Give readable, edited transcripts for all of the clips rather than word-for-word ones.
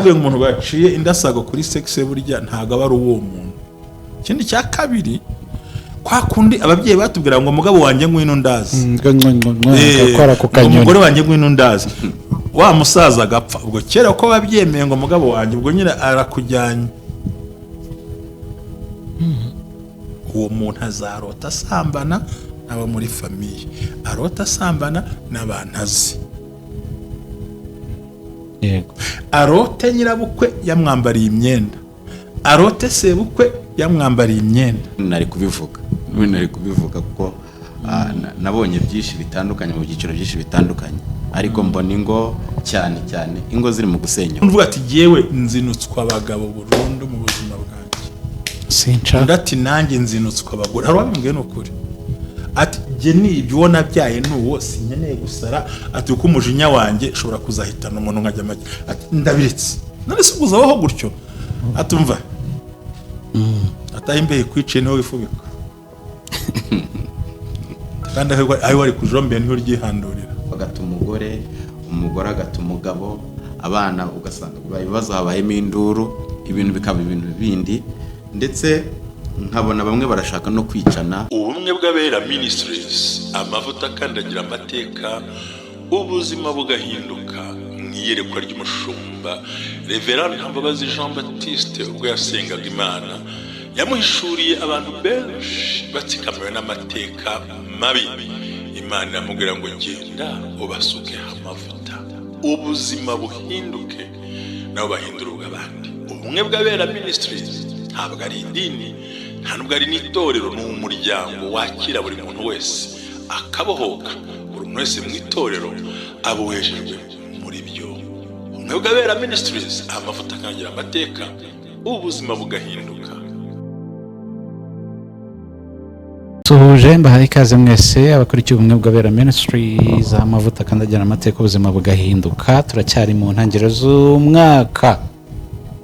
Ngo umuntu baciye indasago kuri sexe, burya ntabwo aba ari uwo muntu. Ikindi cya kabiri, kwa kundi ababyeyi batubwira ngo "Mugabo wanjye, ngwino ndazi." Gakora ku Ngo kanyoni. "Umugore wanjye, ngwino ndazi." Wa musaza agapfa. Ubwo kera ko babyemeye ngo "Mugabo wanjye", ubwo nyine arakujyanye. Uwo muntu azarota asambana n'abo muri famille, arota asambana n'abantu azi, arote nyirabukwe yamwambariye imyenda, arote sebukwe yamwambariye imyenda. Nari kubivuga, nari kubivuga kuko nabonye byinshi bitandukanye mu byiciro byinshi bitandukanye, ariko mbona ingo, cyane cyane ingo ziri mu gusenyuka. Uvuga ati "Jyewe nzinutswa abagabo burundu mu buzima bwanjye." Sinshaka. Undi ati "Nanjye nzinutswa abagore." Hari uwabimbwiye, ni ukuri, ati "Jye ni ibyo, uwo nabyaye ni uwo, sinkeneye gusara." Ati "Kuko umujinya wanjye ushobora kuzahitana umuntu nkajya amajya." Ati "Ndabiretse." None se uzabaho gutyo? Ati "Umva, ataha imbeho ikwiciye niho wifubika, kandi aho wari kujombeye niho uryihandurira." Bagata umugore, umugore agata umugabo, abana, ugasanga bibaye ibibazo, habayemo induru, ibintu bikaba ibintu bindi, ndetse nkabona bamwe barashaka no kwicana. Ubumwe bw'Abera Ministries, amavuta akandagira amateka, ubuzima bugahinduka. Mu iyerekwa ry'umushumba Reverend Ntambabazi Jean Baptiste, ubwo yasengaga Imana, yamuhishuriye abantu benshi batsikamiwe n'amateka mabi. Imana iramubwira ngo "Genda ubasukeho amavuta, ubuzima buhinduke, nabo bahindura ubw'abandi." Ubumwe bw'Abera Ministries ntabwo ari idini, nta nubwo ari n'itorero, ni umuryango wakira buri muntu wese akabohoka. Buri muntu wese mu itorero abohejejwe muri byo. Ubumwe bw'Abera Ministries, amavuta akangira amateka, ubuzima bugahinduka. Suhuje, mbahaye ikaze mwese abakurikiye Ubumwe bw'Abera Ministries, amavuta akandagira amateka, ubuzima bugahinduka. Turacyari mu ntangiriro z'umwaka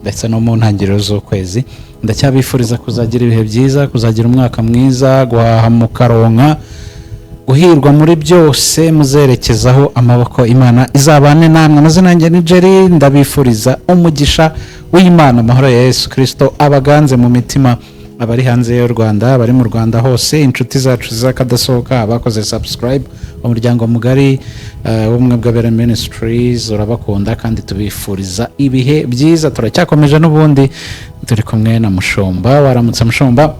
ndetse no mu ntangiriro z'ukwezi. Ndacyabifuriza kuzagira ibihe byiza, kuzagira umwaka mwiza, guhaha mukaronka, guhirwa muri byose muzerekezaho amaboko. Imana izabane namwe. Amazina yanjye ni Jerry. Ndabifuriza umugisha w'Imana, amahoro ya Yesu Kirisito abaganze mu mitima, abari hanze y'u Rwanda, abari mu Rwanda hose, inshuti zacu z'akadasohoka, abakoze subscribe, umuryango mugari w'Ubumwe bw'Abera Ministries urabakunda kandi tubifuriza ibihe byiza. Turacyakomeje n'ubundi, turi kumwe na Mushumba. Waramutse, Mushumba?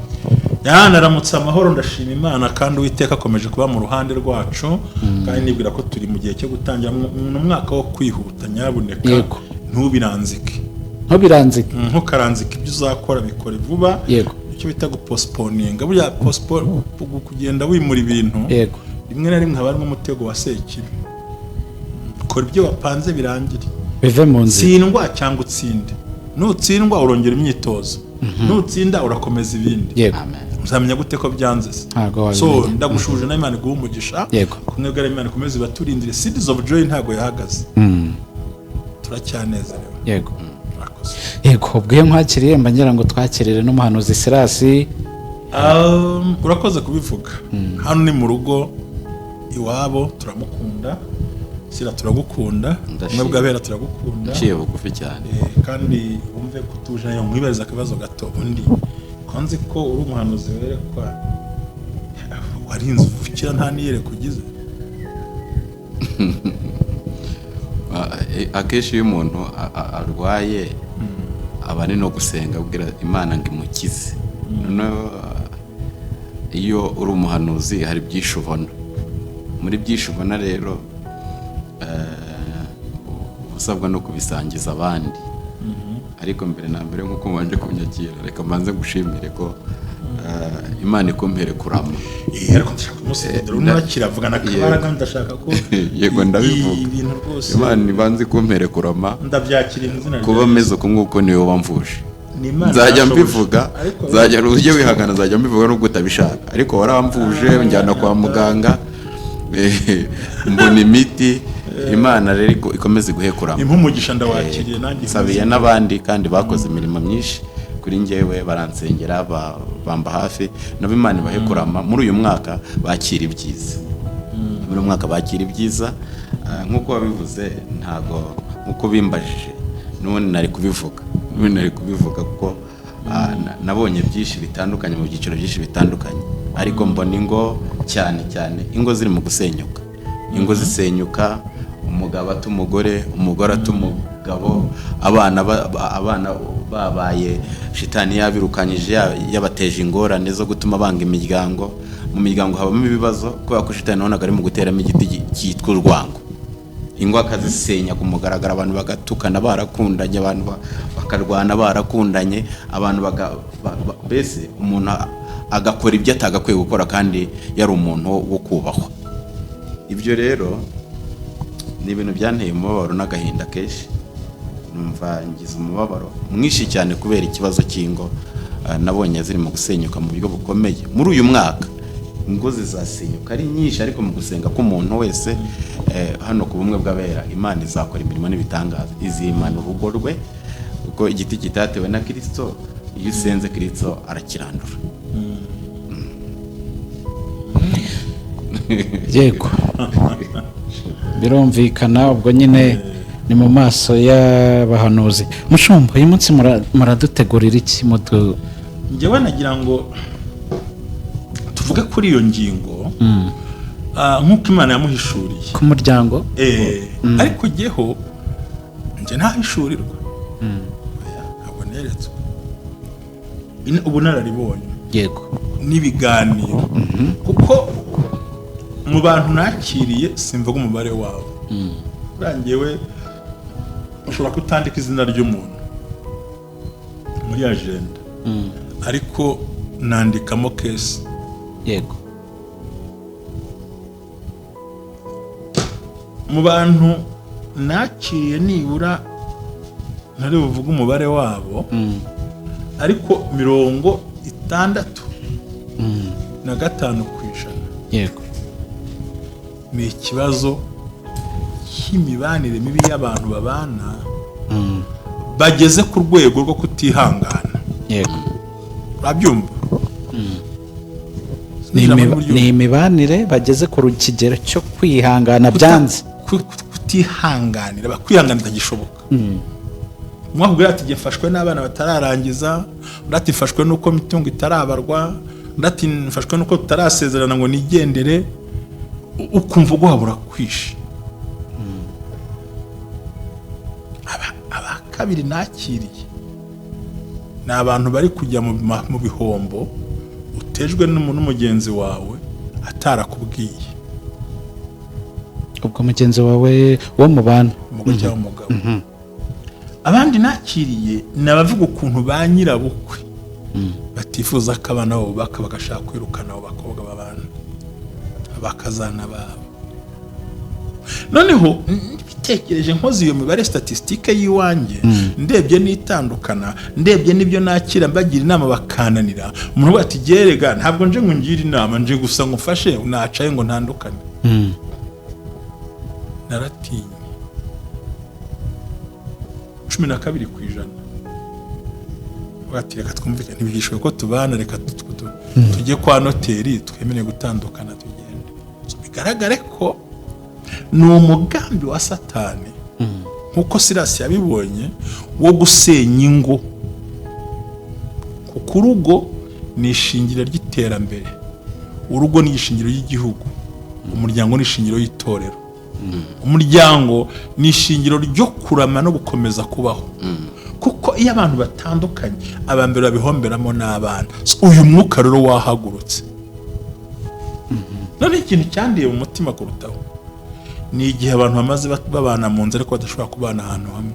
Naramutse amahoro, ndashima Imana, kandi Uwiteka akomeje kuba mu ruhande rwacu, kandi nibwira ko turi mu gihe cyo gutangira ni umwaka wo kwihuta. Nyabuneka, ntubiranzike. Ntubiranzike. Ntukaranzike ibyo uzakora, bikore vuba. Icyo bita guposponinga, burya postpone, kugenda wimura ibintu, rimwe na rimwe haba harimo umutego wa sekibi. Kora ibyo wapanze birangire, bive mu nzira. Tsindwa cyangwa utsinde. Nutsindwa urongera imyitozo, nutsinda urakomeza ibindi. Uzamenya gute ko byanze se? Ntabwo So wabimenya. ndagushuje na Imana iguhe umugisha. Kumwe bwa Imana ikomeze ibaturindire. Seeds of Joy ntabwo yahagaze, turacyanezerewe. Murakoze. Yego, ubwo iyo nkwakiriye mba ngira ngo twakirire n'umuhanuzi Sirasi. Urakoze kubivuga. Hano ni mu rugo iwabo, turamukunda. Sira, turagukunda. Ndashima. Umwe bw'Abera turagukunda. Nciye bugufi cyane. Kandi wumve ko utuje. Nayo nkwibariza akabazo gato. Undi ko nzi ko uri umuhanuzi werekwa, warinze uvukira nta niyereka ugize? Akenshi iyo umuntu arwaye aba ari no gusenga abwira Imana ngo imukize. Noneho iyo uri umuhanuzi hari byinshi ubona. Muri byinshi ubona rero, uba usabwa no kubisangiza abandi. Ariko mbere na mbere, nk'uko mubanje kunyakira, reka mbanze gushimire ko Imana ikumpere kurama. Ariko ndashaka kumusigira urimo urakiravuga akabaraga, ndashaka ko Yego, ndabivuga. ibintu rwose. Imana ibanze ikumpere kurama. Ndabyakiriye mu izina rya Kuba Yesu. meze uku nguku niwe wamvuje. Ni Imana Nzajya yashoboje. mbivuga. Ariko Nzajya ujye wihangana, nzajya mbivuga nubwo utabishaka, ariko waramvuje, njyana kwa muganga, mbona imiti. Imana rero ikomeze iguhe kurama. Impa umugisha, ndawakiriye nanjye. Nsabiye n'abandi kandi bakoze imirimo myinshi kuri njyewe, baransengera, bamba hafi, nabo Imana ibahe kurama muri uyu mwaka, bakira ibyiza muri uyu mwaka, bakira ibyiza. Nk'uko wabivuze, ntago nk'uko bimbajije N'ubundi nari kubivuga kuko nabonye byinshi bitandukanye mu byiciro byinshi bitandukanye, ariko mbona ingo, cyane cyane ingo ziri mu gusenyuka. Ingo zisenyuka, umugabo ata umugore, umugore ata umugabo, abana babaye shitani yabirukanyije, yabateje ingorane zo gutuma banga imiryango. Mu miryango habamo ibibazo kubera ko shitani nabonaga ari mu guteramo igiti cyitwa urwango. Ingo akazisenya ku mugaragaro, abantu bagatukana barakundanye, abantu bakarwana barakundanye, abantu mbese umuntu agakora ibyo atagakwiye gukora kandi yari umuntu wo kubahwa. Ibyo rero ni ibintu byanteye umubabaro n'agahinda kenshi. Numva ngize umubabaro mwinshi cyane kubera ikibazo cy'ingo. Nabonye ziri mu gusenyuka mu buryo bukomeye. Muri uyu mwaka ingo zizasenyuka ari nyinshi, ariko mu gusenga k'umuntu wese, hano ku Bumwe bw'Abera, Imana izakora imirimo n'ibitangaza, izimana urugo rwe, kuko igiti kitatewe na Kirisito, iyo usenze Kirisito arakirandura. Yego, birumvikana. Ubwo nyine ni mu maso y'abahanuzi. Mushumba, uyu munsi muradutegurira iki mudu? Njyewe nagira ngo tuvuge kuri iyo ngingo, nk'uko Imana yamuhishuriye ku muryango. Ariko jyeho njye ntahishurirwa. Oya, ntabwo neretswe. Ubunararibonye n'ibiganiro, kuko mu bantu nakiriye, simvuga umubare wabo, urangiwe ushobora kutandika izina ry'umuntu muri agenda, ariko nandikamo case. Mu bantu nakiriye, nibura ntari buvuge umubare wabo, ariko 65% ni ikibazo cy'imibanire mibi y'abantu babana, bageze ku rwego rwo kutihangana. Urabyumva? Ni imibanire bageze ku kigero cyo kwihangana byanze. Kutihanganira, kwihangana bitagishoboka. Umwe akubwira ati: "Jye mfashwe n'abana batararangiza," undi ati: "Mfashwe n'uko imitungo itarabarwa," undi ati: "Mfashwe n'uko tutarasezerana ngo nigendere." Ukumva uguhabura kwishe. Aba kabiri nakiriye ni abantu bari kujya mu bihombo utejwe n'umugenzi wawe atarakubwiye. Ubwo mugenzi wawe wo mubana? Umugore cyangwa umugabo. Abandi nakiriye ni abavuga ukuntu ba nyirabukwe batifuza ko abana babo bubaka, bagashaka kwirukana abo bakobwa babana, abakazana babo. Noneho mbitekereje, nkoze iyo mibare, statistique y'iwanjye, ndebye n'itandukana, ndebye n'ibyo nakira mbagira inama bakananira, umuntu avuga ati: "Gerega ntabwo nje ngo ngire inama, nje gusa ngo mfashe, nacaye ngo ntandukane." Naratinye. 12% bati: "Reka twumvikane, ntibyishoboye ko tubana, reka tujye kwa noteri twemere gutandukana tugende." So, bigaragare ko ni umugambi wa Satani, nk'uko Sirasi yabibonye, wo gusenya ingo, kuko urugo ni ishingiro ry'iterambere, urugo ni ishingiro ry'igihugu, umuryango ni ishingiro y'itorero, umuryango ni ishingiro ryo kurama no gukomeza kubaho, kuko iyo abantu batandukanye, aba mbere babihomberamo n'abana. So, uyu mwuka rero wahagurutse. Noneho ikintu cyandiye mu mutima kurutaho ni igihe abantu bamaze babana mu nzu ariko badashobora kubana ahantu hamwe.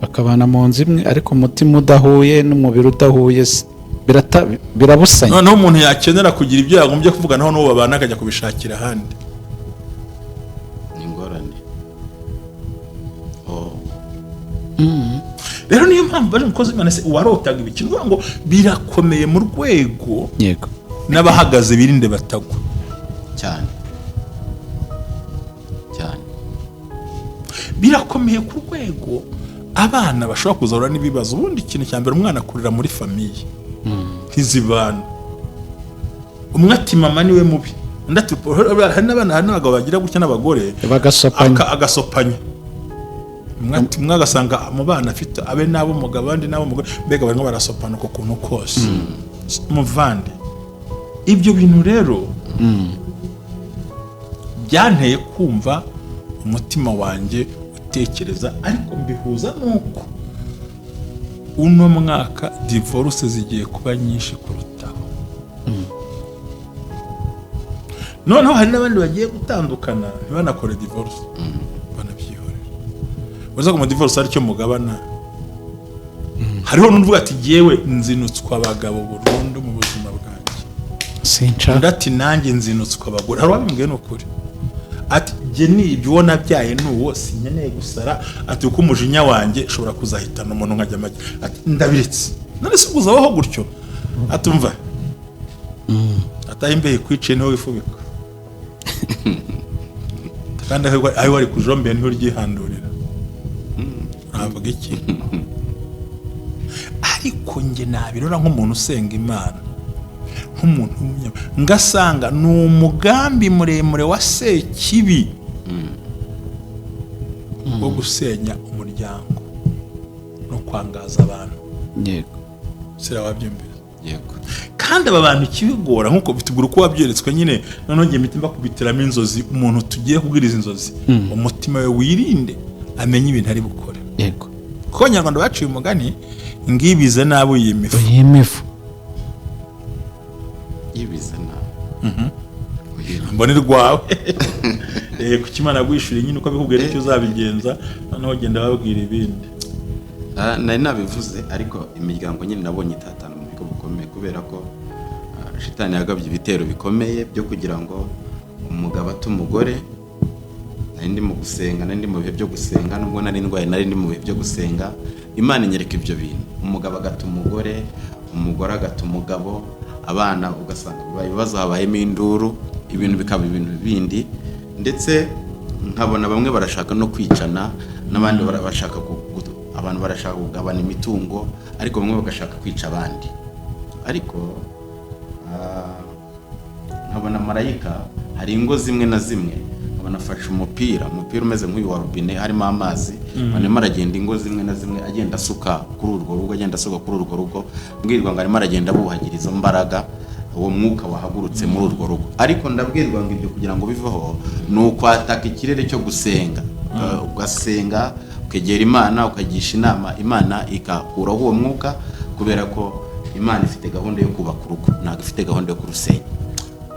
Bakabana mu nzu imwe ariko umutima udahuye n'umubiri udahuye, birabusanya. Noneho umuntu yakenera kugira ibyo yagombye kuvuganaho n'uwo babana, akajya kubishakira ahandi. Ni ingorane. Oh. Rero niyo mpamvu baje umukozi w'Imana se warotaga ibikino, uvuga ngo birakomeye mu rwego n'abahagaze birinde batagwa. Cyane cyane. Birakomeye ku rwego abana bashobora kuzahura n'ibibazo. Ubundi ikintu cya mbere, umwana akurira muri famille ntizibana. Umwe ati: "Mama niwe mubi," undi ati, hari n'abana, hari n'abagabo bagira gutya n'abagore. Bagasopanya. Agasopanya. Umwe ati, umwe agasanga mu bana afite abe n'ab'umugabo, abandi n'ab'umugore, mbega barimo barasopana uko kuntu kose. Muvandi, ibyo bintu rero byanteye kumva umutima wanjye utekereza, ariko mbihuza n'uko uno mwaka divorce zigiye kuba nyinshi kurutaho. Noneho hari n'abandi bagiye gutandukana ntibanakore divorce, banabyihorera. Uza mu divorce aricyo mugabana. Hariho n'uvuga ati: "Jyewe nzinutswa abagabo burundu mu buzima bwanjye." Sinshaka. Undi ati: "Nanjye nzinutswa abagore." Hari uwabimbwiye, ni ukuri, ati: "Jye ni ibyo, uwo nabyaye ni uwo, sinkeneye gusara." Ati: "Kuko umujinya wanjye ushobora kuzahitana umuntu nkajya amajya." Ati: "Ndabiretse." None se uzabaho gutyo? Ati: "Umva, ataha imbeho ikwiciye niho wifubika, kandi aho wari kujombeye niho uryihandurira." Uravuga iki? Ariko njye nabirora nk'umuntu usenga Imana, nk'umuntu ngasanga ni umugambi muremure wa Sekibi wo gusenya umuryango no kwangaza abantu. Sira wabyumvise? Yego. Kandi aba bantu ikibigora, nk'uko bitugura uko wabyeretswe nyine, noneho ngiye mpita mbakubitiramo inzozi. Umuntu tugiye kubwiriza inzozi, umutima we wirinde, amenye ibintu ari bukore. Kuko Abanyarwanda baciye umugani ngibize nabi uyima ifu. Uyima ifu. Yibize nabi. Mbone rwawe. Kuko Imana yagwishyuriye nyine uko abikubwira icyo uzabigenza, noneho genda babwira ibindi. Ah, nari nabivuze, ariko imiryango nyine nabonye itatana mu buryo bukomeye, kubera ko shitani yagabye ibitero bikomeye byo kugira ngo umugabo ate umugore. Nari ndimo gusenga, nari ndi mu bihe byo gusenga, nubwo nari ndwaye, nari ndi mu bihe byo gusenga. Imana inyereka ibyo bintu: umugabo agata umugore, umugore agata umugabo, abana ugasanga bibaye ibibazo, habayemo induru, ibintu bikaba ibintu bindi. Ndetse nkabona bamwe barashaka no kwicana n'abandi, bashaka abantu barashaka kugabana imitungo, ariko bamwe bagashaka kwica abandi. Ariko nkabona marayika, hari ingo zimwe na zimwe nkabona afashe umupira umeze nk'uyu wa robine, harimo amazi, arimo aragenda ingo zimwe na zimwe, agenda asuka kuri urwo rugo, agenda asuka kuri urwo rugo. Mbwirwa ngo arimo aragenda buhagira izo mbaraga, uwo mwuka wahagurutse muri urwo rugo. Ariko ndabwirwa ngo ibyo kugira ngo biveho ni ukwataka ikirere cyo gusenga, ugasenga, ukegera Imana, ukagisha inama Imana, ikakuraho uwo mwuka, kubera ko Imana ifite gahunda yo kubaka urugo, ntabwo ifite gahunda yo kurusenya.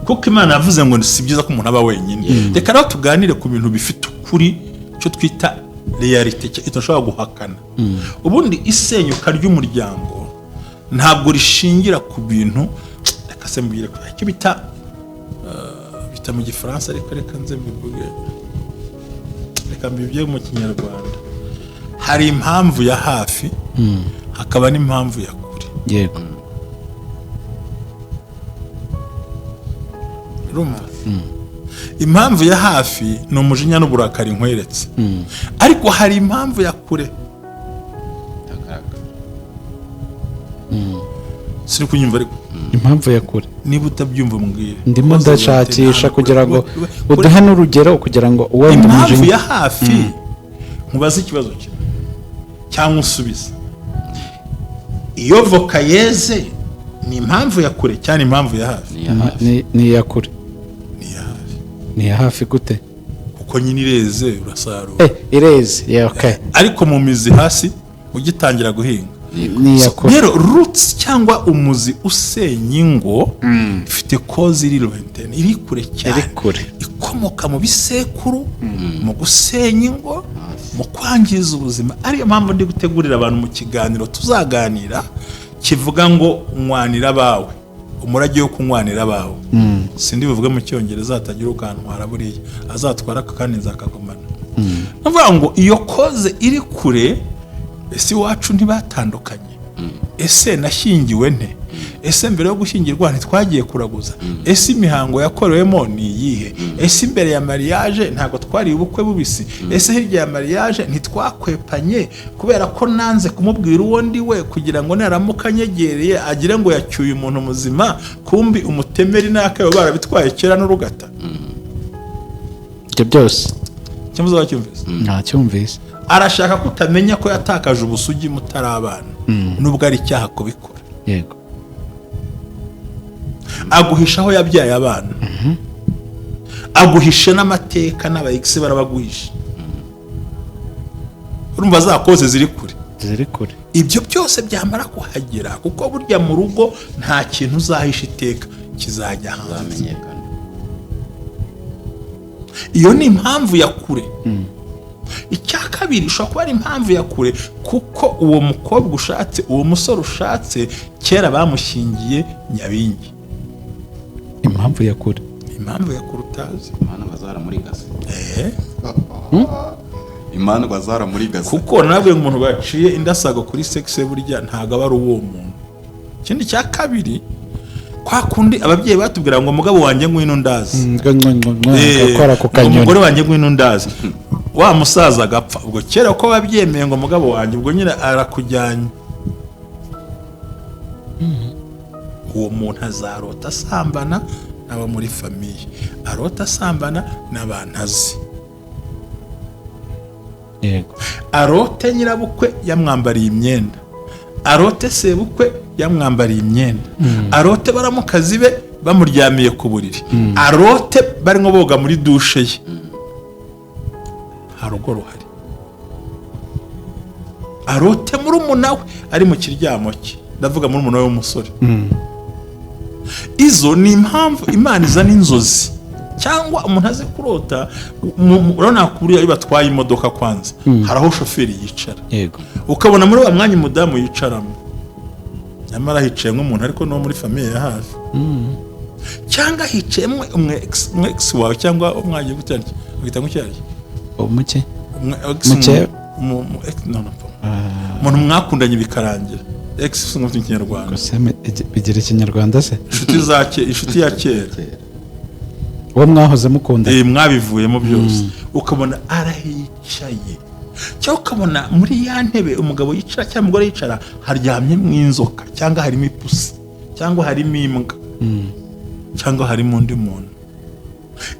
Kuko Imana yavuze ngo si byiza ko umuntu aba wenyine. Reka rero tuganire ku bintu bifite ukuri, icyo twita réalité idashobora guhakana. Ubundi isenyuka ry'umuryango ntabwo rishingira ku bintu, reka se mbwire ko icyo bita mu Gifaransa, ariko reka nze mbivuge, reka mbivuge mu Kinyarwanda. Hari impamvu ya hafi, hakaba n'impamvu ya kure. Urumva, impamvu ya hafi ni umujinya n'uburakari nkweretse, ariko hari impamvu ya kure. Itagaragara. Siri kunyumva ariko? Impamvu ya kure. Niba utabyumva mbwire. Ndimo ndashakisha kugira ngo uduhe n'urugero, kugira ngo wenda Impamvu umujinya ya hafi, nkubaze ikibazo kimwe cyangwa unsubize: iyo voka yeze, ni impamvu ya kure cyangwa impamvu ya hafi? Ni iya hafi. Ni iya kure. Ni iya hafi. Ni iya hafi gute? Kuko nyine ireze, urasarura. Eh, ireze, yeah, okay. Ariko mu mizi hasi ugitangira guhinga. Ni iya kure. Rero roots cyangwa umuzi usenya ingo ifite cause iri lointaine, iri kure cyane, Iri kure. ikomoka mu bisekuru, mu gusenya ingo, mu kwangiza ubuzima. Ariyo mpamvu ndi gutegurira abantu mu kiganiro tuzaganira kivuga ngo "Nywanira abawe", umurage wo kunywanira abawe. Sindi buvuge mu Cyongereza, hatagira ukantwara, buriya azatwara aka kandi nzakagumana. Ni ukuvuga ngo iyo cause iri kure: ese iwacu ntibatandukanye? Ese nashyingiwe nte? Ese mbere yo gushyingirwa ntitwagiye kuraguza? Ese imihango yakorewemo ni iyihe? Ese imbere ya mariage ntabwo twariye ubukwe bubisi? Ese hirya ya mariage ntitwakwepanye kubera ko nanze kumubwira uwo ndi we, kugira ngo naramuka anyegereye agire ngo yacyuye umuntu muzima, kumbi umutemeri n'akayo barabitwaye kera n'urugata? Ibyo byose. Cyangwa wacyumvise? Ntacyumvise. Arashaka ko utamenya ko yatakaje ubusugi mutari abana, nubwo ari icyaha kubikora. Aguhisha aho yabyaye abana, aguhishe n'amateka, n'aba ex barabaguhisha. Urumva za cause ziri kure. Ziri kure. Ibyo byose byamara kuhagera, kuko burya mu rugo nta kintu uzahisha iteka, kizajya hanze. Zamenyekana. Iyo ni impamvu ya kure. Icya kabiri, ishobora kuba ari impamvu ya kure kuko uwo mukobwa ushatse, uwo musore ushatse, kera bamushyingiye nyabingi. Impamvu ya kure. Impamvu ya kure utazi. Imandwa zaramurigase. Eh, Imandwa zaramurigase. Kuko nabwo umuntu baciye indasago kuri sexe, burya ntabwo aba ari uwo muntu. Ikindi cya kabiri, kwa kundi ababyeyi batubwira ngo: "Mugabo wanjye, ngwino ndazi." Gakora ku Ngo kanyoni. "Umugore wanjye, ngwino ndazi." Wa musaza agapfa, ubwo kera ko babyemeye ngo "mugabo wanjye", ubwo nyine arakujyanye. Uwo muntu azarota asambana n'abo muri famille, arota asambana n'abantu azi. Arote nyirabukwe yamwambariye imyenda, arote sebukwe yamwambariye imyenda, arote baramukazi be bamuryamiye ku buriri, arote barimo boga muri douche ye. Nta rugo ruhari. Arote murumuna we ari mu kiryamo cye, ndavuga murumuna we w'umusore. Izo ni impamvu Imana izana inzozi cyangwa umuntu azi kurota. Urabona kuriya iyo batwaye imodoka, kwanza hari aho shoferi yicara, ukabona muri wa mwanya umudamu yicaramo, nyamara hicayemo umuntu, ariko no muri famille ya hafi, cyangwa hicayemo umu ex wawe, cyangwa mwagiye gutya bagita ngo cyari Umuke. Umwe ex. Mukeba. Mu ex, no, no, umuntu mwakundanye bikarangira, ex si mu Kinyarwanda. Gusa bigira Ikinyarwanda se? Inshuti za inshuti ya kera. Uwo mwahoze mukunda. Eh, mwabivuyemo byose, ukabona arahicaye, cyangwa ukabona muri ya ntebe umugabo yicara cyangwa umugore yicara haryamyemo inzoka, cyangwa harimo ipusi, cyangwa harimo imbwa, cyangwa harimo undi muntu.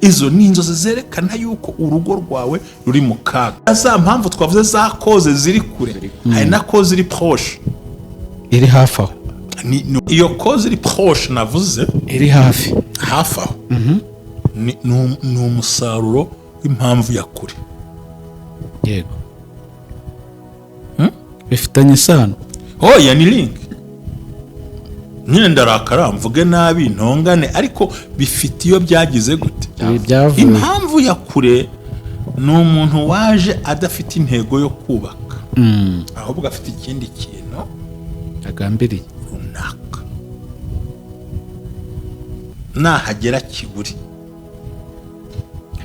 Izo ni inzozi zerekana yuko urugo rwawe ruri mu kaga. Za mpamvu twavuze za cause ziri kure, hari na cause iri proche. Iri hafi aho. Iyo cause iri proche navuze, Iri hafi. hafi aho, ni umusaruro w'impamvu ya kure. Yego, bifitanye isano. Oya, ni link nyine. Ndarakara, mvuge nabi, ntongane, ariko bifite iyo byagize gute? Ibi byavuye. Impamvu ya kure ni umuntu waje adafite intego yo kubaka, ahubwo afite ikindi kintu agambiriye runaka, nahagera kiburi.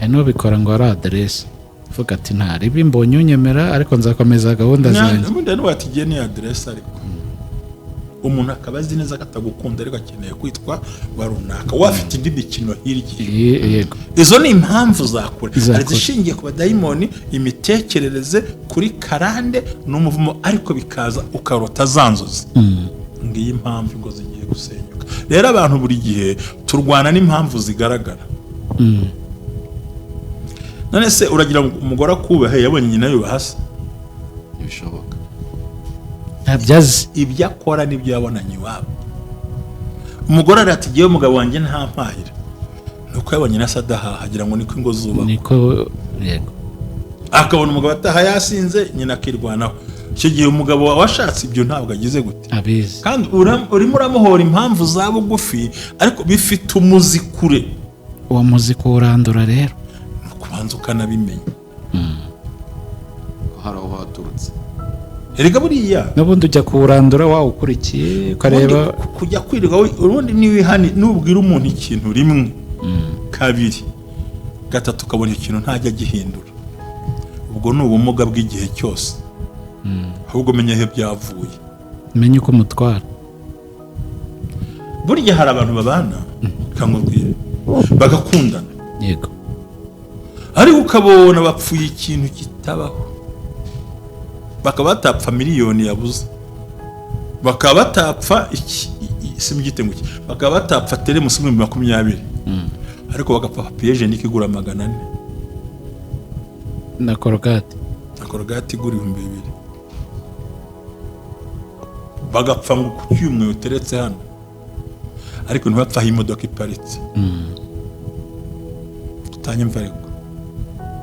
Hari n'ubikora ngo ari aderesi, uvuga ati: "Nta ribi, mbonye unyemera, ariko nzakomeza gahunda zanjye." Ubundi hano batigiye ni aderesi, ariko umuntu akaba azi neza ko atagukunda, ariko akeneye kwitwa wa runaka, we afite indi mikino hirya. Izo ni impamvu za kure. Za Hari kure. izishingiye ku badayimoni, imitekerereze, kuri karande n'umuvumo, ariko bikaza ukarota za nzozi. Ngiyi impamvu ingo zigiye gusenyuka. Rero abantu buri gihe turwana n'impamvu zigaragara. None se uragira ngo umugore akubahe yabonye nyina yubaha se? Ntibishoboka. Ntabyo azi. Ibyo akora n'ibyo yabonanye iwabo. Umugore arati: "Igihe umugabo wanjye ntampahira", nuko yabonye na se adahaha, agira ngo niko ingo zubakwa. Niko, yego. Akabona umugabo ataha yasinze, nyina akirwanaho. Icyo gihe umugabo wawe washatse ibyo ntabwo agize gute? Abizi. Kandi urimo uramuhora impamvu za bugufi, ariko bifite umuzi kure. Uwo muzi kuwurandura rero. Ni ukubanza ukanabimenya Ko hari aho waturutse. Erega buriya N'ubundi ujya kuwurandura wawukurikiye, ukareba. Ubundi kujya kwirirwa ubundi niwihane, nubwira umuntu ikintu rimwe, kabiri, gatatu, ukabona ikintu ntajya agihindura, ubwo ni ubumuga bw'igihe cyose. Ahubwo menya aho byavuye. Menye uko umutwara. Burya hari abantu babana, nkubwire, bagakundana, ariko ukabona bapfuye ikintu kitabaho, bakaba batapfa miliyoni yabuze, bakaba batapfa iki, simbyite ngo iki, bakaba batapfa teremusi 20,000, ariko bagapfa papier hygiénique igura 400. Na Colgate. Na Colgate igura 2000. Bagapfa ngo kuki uyu mweyo uteretse hano, ariko ntibapfa aho imodoka iparitse. Utanyumva ariko?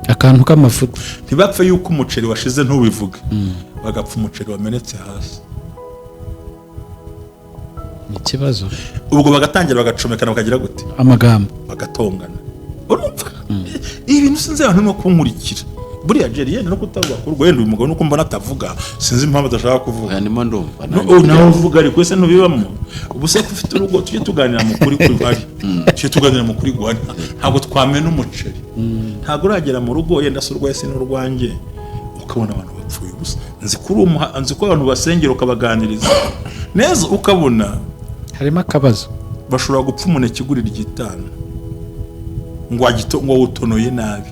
Akantu k'amafuti. Ntibapfe yuko umuceri washize, ntubivuge. Bagapfa umuceri wamenetse hasi. Ni ikibazo. Ubwo bagatangira bagacomekana, bakagira gute? Amagambo. Bagatongana. Urumva ibi bintu? Sinzi abantu no kunkurikira. Buriya Jerry yenda no kutavuga kuri wenda uyu mugabo nuko mbona atavuga, sinzi impamvu adashaka kuvuga. Oya, ndimo ndumva. No, oh, nawe uvuga, ariko ese ntubibamo? Ubu se ko ufite urugo, tujye tuganira mu kuri guhari, tujye tuganira mu kuri guhari. Ntabwo twamena umuceri, ntabwo uragera mu rugo, yenda se urwaye, si n'urwanjye, ukabona abantu bapfuye ubusa. Nzi ko abantu basengera, ukabaganiriza neza, ukabona harimo akabazo. Bashobora gupfa umuneke igura iry'itanu, ngo awutonoye nabi,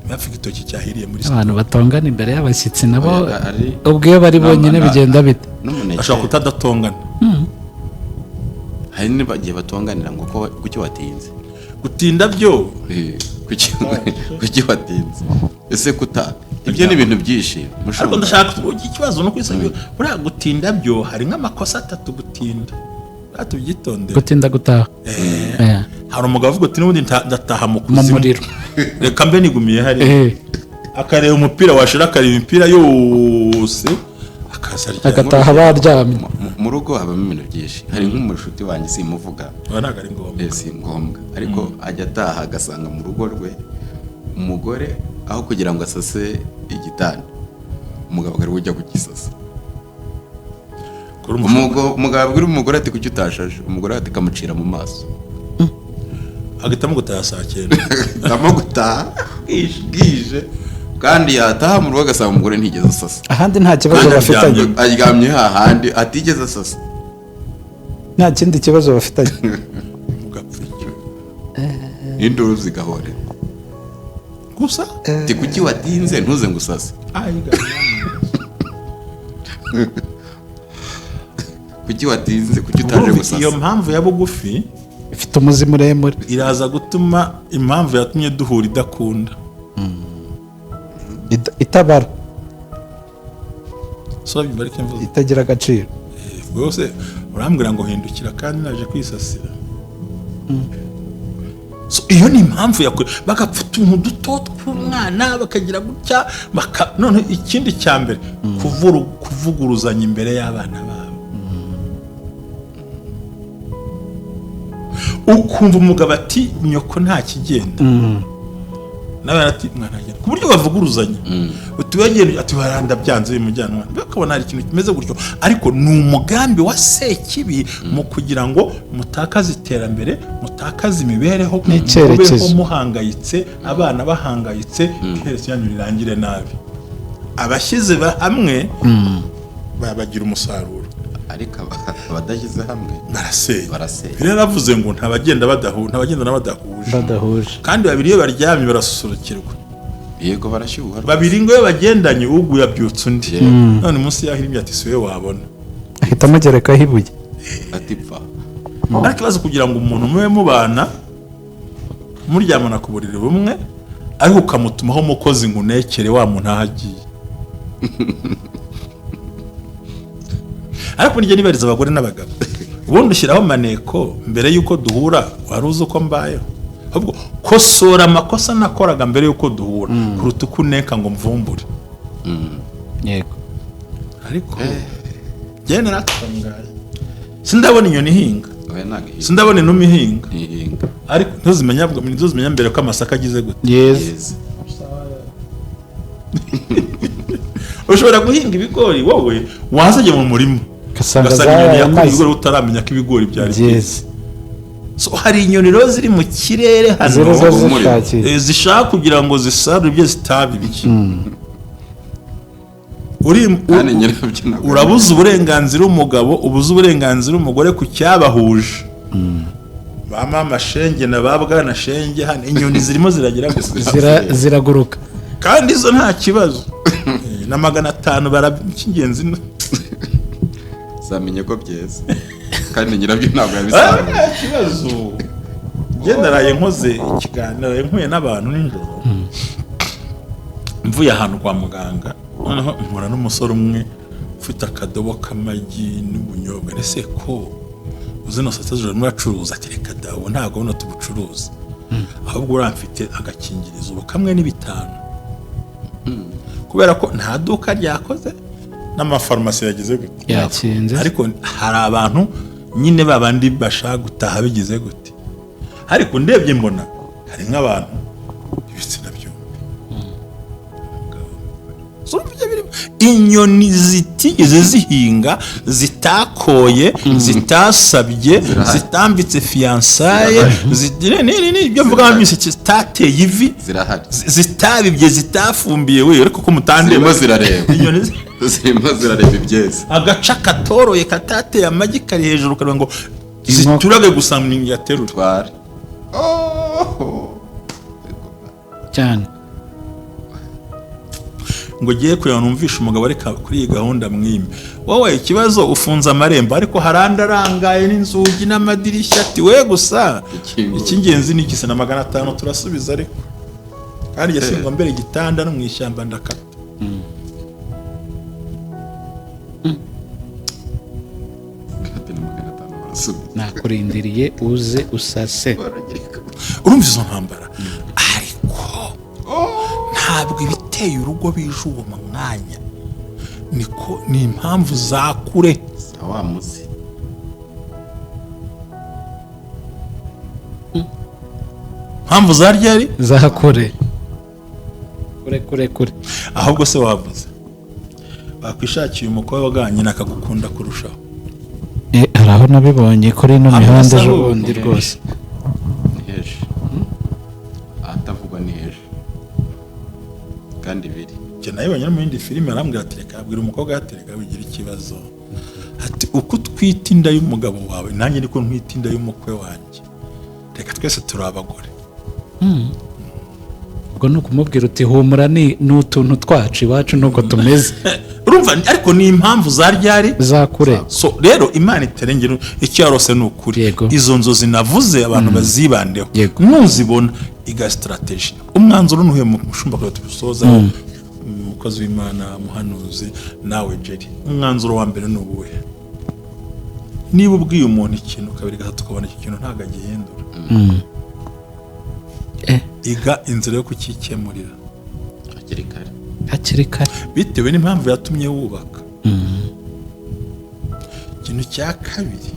ntibapfe igitoki cyahiriye muri Abantu batongana imbere y'abashyitsi nabo, Oya, ubwo iyo bari bonyine bigenda bite? N'umuneke. Bashobora kutadatongana. Hari n'igihe batonganira ngo ko kuki watinze. Gutinda byo. Kuki watinze, ese kuta ibyo ni ibintu byinshi Ariko mushumba. Ndashaka ikibazo no kwisabira buriya gutinda byo hari nk'amakosa atatu. Gutinda buriya tubyitondere. Gutinda gutaha. Hari umugabo uvuga uti n'ubundi ndataha mu Mu kuzimu, muriro. reka mbe nigumiye hariya. Akareba umupira washira, akareba imipira yose, akaza aryama. Agataha baryamye. Mu rugo habamo ibintu byinshi. Hari nk'umushuti wanjye, simuvuga. Aba ntabwo ari ngombwa. Si ngombwa, ariko ajya ataha agasanga mu rugo rwe umugore aho kugira ngo asase igitanda, umugabo akari ujya kugisasa. Kuri umugabo. Umugabo abwira umugore ati: "Kuki utashashe?" Umugore ati kamucira mu maso. Agahitamo gutaha saa 9. Ahitamo gutaha bwije bwije, kandi yataha mu rugo agasanga umugore ntigeze asasa. Ahandi nta kibazo Kandi bafitanye. aryamye. Aryamye hahandi atigeze asasa. Nta kindi kibazo bafitanye. Mugapfa icyo. N'induru zigahorera. Gusa. Ati: "Kuki watinze ntuze ngo usase?" Ayiga. "Kuki watinze? Kuki utaje Urumva iyo gusasa?" mpamvu ya bugufi ifite umuzi muremure. Iraza gutuma impamvu yatumye duhura idakunda. Itabara. So byumva, ariko mvuze Itagira agaciro. Rwose urambwira ngo hindukira kandi naje kwisasira. So, iyo ni impamvu yakure bagapfa utuntu duto tw'umwana, bakagira gutya none ikindi cya mbere, kuvuguruzanya imbere y'abana babo. Ukumva umugabo ati: "Nyoko nta kigenda," n'abana ati: "Mwana agenda," ku buryo bavuguruzanya. Uti: "Wegera," ati: "Waranda byanze bimujyana." Umwana bakabona hari ikintu kimeze gutyo, ariko ni umugambi wa Sekibi mu kugira ngo mutakaze iterambere, mutakaze imibereho, N'icyerekezo. mubeho muhangayitse, abana bahangayitse, iherezo ryanyu rirangire nabi. Abashyize hamwe babagira umusaruro. Ariko abadashyize hamwe barasenya. Barasenya. Bibiliya yaravuze ngo ntabagenda badahuje, ntabagendana badahuje. Badahuje. Kandi babiri iyo baryamye barasusurukirwa. Yego, barashyuha rwose. Babiri ngo iyo bagendanye, uguye abyutsa undi. None munsi yaho irimo ati: "Si we wabona." Ahita amugerekaho ibuye. Ati: "Pfa." Ariko ikibazo, kugira ngo umuntu mube mubana, muryamana ku buriri bumwe, ariko ukamutumaho umukozi ngo unekere wa muntu aho agiye. Ariko nijya nibariza abagore n'abagabo, ubundi ushyiraho maneko mbere y'uko duhura, wari uzi uko mbayeho? Ahubwo kosora amakosa nakoraga mbere y'uko duhura, kuruta uko uneka ngo mvumbure. Yego. Ariko njyewe naratangaye, sindabona inyoni ihinga. Oya, ntabwo ihinga. Sindabona inuma ihinga. Ntihinga. Ariko ntuzimenya mbere ko amasaka agize gute. Yeze. Yeze. Ushobora guhinga ibigori, wowe wazajya mu murima ugasanga ugasanga inyoni yakuye zarayamaze. ibigori, utaramenya ko ibigori byari byeze. Byeze. So, hari inyoni rero ziri mu kirere hano, ziroza umuriro. zishakiye. Zishaka kugira ngo zisarure ibyo zitabibye. Kandi nyirabyo ntabwo Urabuza uburenganzira umugabo, ubuza uburenganzira umugore ku cyabahuje. Ba mama shenge na ba bwana shenge, hano inyoni zirimo ziragira gusa. Ziraguruka. Kandi izo nta kibazo. Na 500 bara icy'ingenzi Zamenye ko byeze kandi nyirabyo ntabwo Ah, yabisaruye. nta kibazo. Njye naraye nkoze ikiganiro, naraye mpuye n'abantu nijoro. Mvuye ahantu kwa muganga, noneho mpura n'umusore umwe ufite akadobo k'amagi n'ubunyobwa. Ese ko uzi no saa 6 z'ijoro muracuruza? Ati: "Reka da, ubu ntabwo buno tubucuruza, ahubwo uriya mfite agakingirizo, ubu kamwe ni 5," kubera ko nta duka ryakoze n'amafarumasi yagize gute? Yakinze. Ariko hari abantu nyine babandi bashaka gutaha bigize gute. Ariko ndebye mbona hari nk'abantu ibitsina byombi. So, urumva ibyo birimo? Inyoni zitigeze zihinga, zitakoye, zitasabye, zitambitse fiançailles, ibyo mvuga byose, zitateye ivi, Zirahari. zitabibye, zitafumbiye we, ariko ko mutandeba. Zirimo zirareba. Inyoni Zirimo zirareba ibyeze. Agaca katoroye katateye amagi kari hejuru kareba ngo ziturage gusa ntiyaterura. Tware. Oh! Cyane. Ngo ugiye kureba numvishe umugabo, areka kuri iyi gahunda mwimbi wowe ikibazo ufunze amarembo, ariko hari andi arangaye n'inzugi n'amadirishya, ati we gusa Ikingura. Icy'ingenzi ni ikise na 500 turasubiza, ariko kandi njye singwa mbere igitanda no mu ishyamba ndakata. Ati ni 500 barasubiza. Nakurindiriye uze usase. Urumva izo ntambara, ariko ntabwo ibiteye urugo bije uwo mwanya, niko ni impamvu za kure. Sa wa muzi. Impamvu za ryari? Za kure, kure, kure, kure. Ahubwo se wavuze wakwishakiye umukobwa nyina akagukunda kurushaho? Hari aho nabibonye kuri ino Aho mihanda asa ejo n'ubu. bundi rwose. Ni heje ahatavugwa, ni heje kandi biri. Njye nabibonye no mu yindi filime, arambwira ati reka, abwira umukobwa ati reka wigira ikibazo, ati uko utwita inda y'umugabo wawe nanjye niko ntwita inda y'umukwe wanjye, reka twese turi abagore. Ubwo ni ukumubwira uti humura, ni utuntu twacu iwacu nuko tumeze. Urumva, ariko ni impamvu za ryari? Za kure. So rero Imana iterengera icyo yarose ni ukuri. Izo nzozi navuze abantu bazibandeho. Nuzibona iga strategy. Umwanzuro nuhuye mu mushumba kugira tubisoza, umukozi w'Imana, muhanuzi, nawe Jerry, umwanzuro wa mbere ni uwuhe? Niba ubwiye umuntu ikintu kabiri, gatatu, ukabona iki kintu ntabwo agihindura, iga inzira yo kukikemurira Hakiri kare. Hakiri kare. Bitewe n'impamvu yatumye wubaka. Ikintu cya kabiri,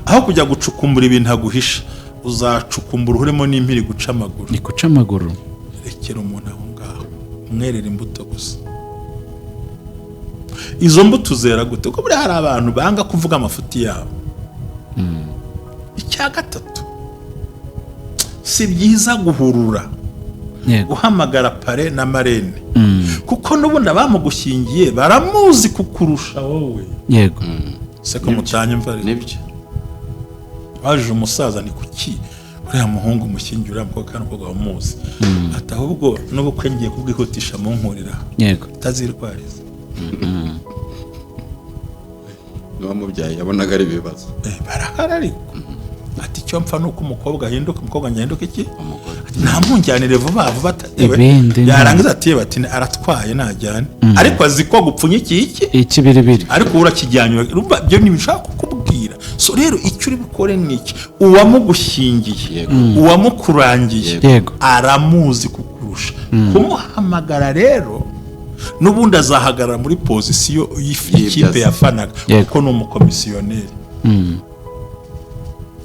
aho kujya gucukumbura ibintu aguhisha, uzacukumbura uhuremo n'impiri guca amaguru. Ni guca amaguru. Rekera umuntu aho ngaho, umwerera imbuto gusa. Izo mbuto uzera gute? Kuko buriya hari abantu banga kuvuga amafuti yabo. Icya gatatu, si byiza guhurura, guhamagara parrain na marraine, kuko n'ubundi abamugushyingiye baramuzi kukurusha wowe. Se ko mutanyumva ariko? Nibyo. Waje umusaza, ni kuki uriya muhungu umushyingira uriya mukobwa kandi umukobwa wamuzi? Ati ahubwo n'ubukwe ngiye kubwihutisha, munkurira utazirwariza. N'uwamubyaye yabonaga ari ibibazo. Barahari, ariko ati icyo mpfa ni uko umukobwa ahinduka, umukobwa wanjye ahinduka iki? Umugore. Ati ntamunjyanire vuba vuba atatewe. Ibindi Yarangiza ati bati aratwaye najyane, ariko azi ko gupfunyikiye iki? Ikibiribiri. Ariko wowe urakijyanye, urumva ibyo ntibishaka kukubwira. So rero icyo uri bukore ni iki? Uwamugushyingiye, uwamukurangiye, aramuzi kukurusha. Kumuhamagara rero n'ubundi azahagarara muri position y'ikipe Y'ibyo azi. yafanaga, kuko ni umukomisiyoneri.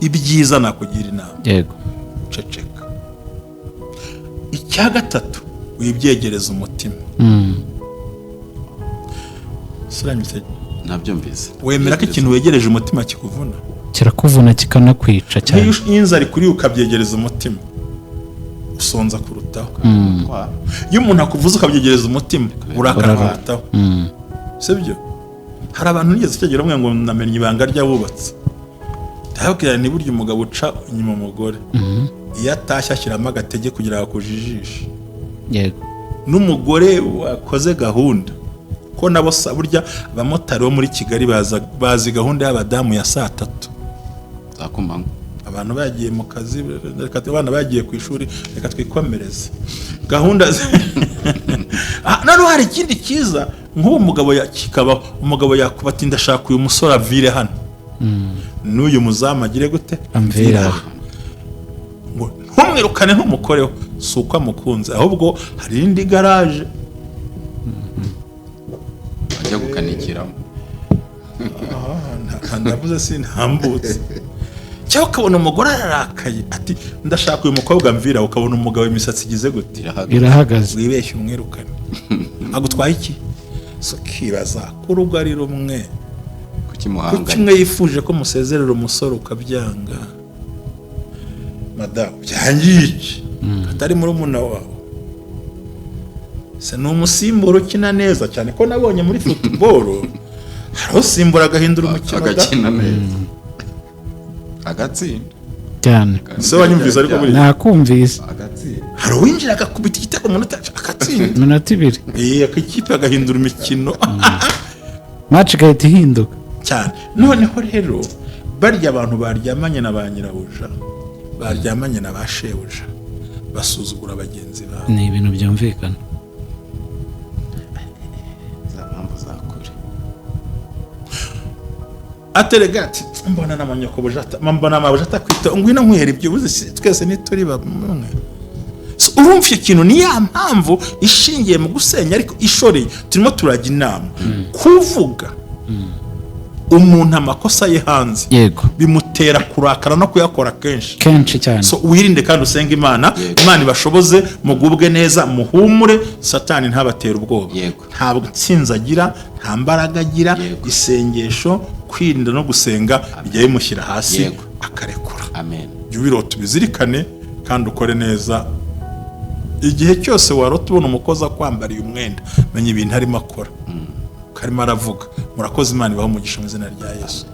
Ibyiza nakugira inama, ceceka. Icya gatatu, wibyegereza umutima. Suranyutse? Nabyumvise. Wemera ko ikintu wegereje umutima kikuvuna? Kirakuvuna, kikanakwica cyane. Nk'iyo inzara ikuriye ukabyegereza umutima, usonza kurutaho. Twara. Iyo umuntu akuvuze ukabyegereza umutima, urakara kurutaho, sibyo? Hari abantu nigeze cyagera umwe ngo namenye ibanga ry'abubatsi, ndababwira ni burya umugabo uca inyuma umugore, iyo atashye ashyiramo agatege kugira ngo akujijishe. N'umugore wakoze gahunda ko nabo burya abamotari bo muri Kigali bazi gahunda y'abadamu ya saa 3 Za kumanywa. Abantu bagiye mu kazi, reka abana bagiye ku ishuri, reka twikomereze. Gahunda noneho hari ikindi cyiza, nk'ubu umugabo kikabaho, umugabo yakuba ati: "Ndashaka uyu musore avire hano, n'uyu muzamu agire gute?" Amvire aho. Ngo ntumwirukane, ntumukoreho, si uko amukunze, ahubwo hari indi garaje Ajya gukanikiramo. Ndavuze sintambutse. Cyangwa ukabona umugore ararakaye ati: "Ndashaka uyu mukobwa mvira." Ukabona umugabo imisatsi igize gute? Irahagaze. Irahagaze. Wibeshye umwirukane, agutwaye iki? So ukibaza ko urugo ari rumwe, Kuki kuki muhanganye? Umwe yifuje ko musezerera umusore ukabyanga, madamu byangiye iki atari murumuna wawe? Se ni umusimbura ukina neza cyane, ko nabonye muri football hari usimbura agahindura umukino da. Agakina neza, agatsinda. Cyane. Se wanyumvise ariko buriya? Nakumvise. Agatsinda. Hari uwinjira agakubita igitego mu munota agatsinda. Iminota 2. Ikipe agahindura imikino. Match igahita ihinduka. Cyane. Noneho rero barya abantu baryamanye na ba nyirabuja, baryamanye na ba shebuja, basuzugura bagenzi babo. Ni ibintu byumvikana. Za mpamvu za kure. Aterega ati: "Mbona n'amanyokobuja mbona amabuja atakwita, ngwino nkwihera ibyo ubuze twese ntituri bamwe." So, urumva icyo kintu ni ya mpamvu ishingiye mu gusenya ariko ishoreye. Turimo turajya inama kuvuga umuntu amakosa ye hanze bimutera kurakara no kuyakora kenshi. Kenshi cyane. So wirinde kandi usenge Imana. Imana ibashoboze, mugubwe neza, muhumure, Satani ntabatere ubwoba. Ntabwo ntsinzi agira, nta mbaraga agira. Isengesho, kwirinda no gusenga bijya bimushyira hasi akarekura. Amen. Jya ubirota, ubizirikane kandi ukore neza. Igihe cyose warota ubona umukozi akwambariye umwenda, menya ibintu arimo akora, ko arimo aravuga. Murakoze, Imana ibahe umugisha mu izina rya Yesu.